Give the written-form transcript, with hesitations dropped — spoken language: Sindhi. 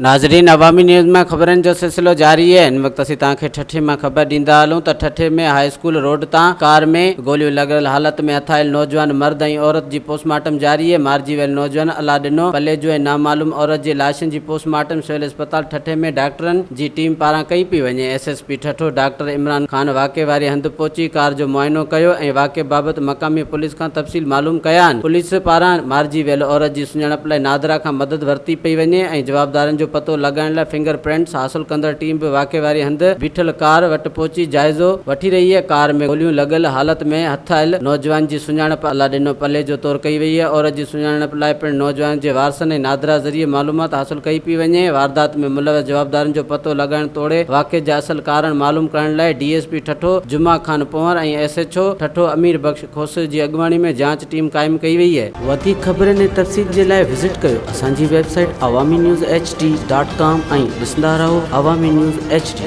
ناظرين عوامي نيوز مان خبرن جو سلسلو جاري آهي هن وقت اسين توهان کي ٺٽي مان خبر ڏيندا هلون ته ٺٽي ۾ هاء اسڪول روڊ تان ڪار ۾ گوليون لڳل حالت ۾ هٿ آيل نوجوان مرد ۽ عورت جي پوسٽ مارٽم جاري آهي مارجي ويل نوجوان الله ڏنو پليجو ۽ نامعلوم عورت جي لاشن جي پوسٽ مارٽم سول اسپتال ٺٽي ۾ ڊاڪٽرن جي ٽيم پاران ڪئي پئي وڃي S S P Thatta doctor Imran Khan واقعي واري هنڌ پهچي ڪار جو معائنو ڪيو ۽ واقعي بابت مقامي پوليس کان تفصيل معلوم ڪيا آهن، پوليس پاران مارجي ويل عورت جي سڃاڻپ لاء نادرا کان مدد ورتي پئي وڃي ۽ جوابدارن جو پتو لڳائڻ لاء فنگر پرنٽس حاصل ڪندڙ ٽيم به واقعي واري هنڌ بيٺل ڪار وٽ پهچي جائزو وٺي رهي آهي، ڪار ۾ گوليون لڳل حالت ۾ هٿ آيل نوجوان جي سڃاڻپ الله ڏنو پليجو طور ڪئي وئي آهي، عورت جي سڃاڻپ لاء پڻ نوجوان جي وارثن ۽ نادرا ذريعي معلومات حاصل ڪئي پئي وڃي، واردات ۾ ملوث جوابدارن جو پتو لڳائڻ توڙي واقعي جا اصل ڪارڻ معلوم ڪرڻ لاء D S P Thatta Juma Khan Panhwar ۽ S H O Thatta Amir Bakhsh Khoso جي اڳواڻي ۾ جاچ ٽيم قائم ڪئي وئي آهي. وڌيڪ خبرن ۽ تفصيل جي لاء وزٽ ڪيو اسان جي website Awami news H D dot com ۽ ڏسندا رهو عوامي نيوز ايڇ ڊي.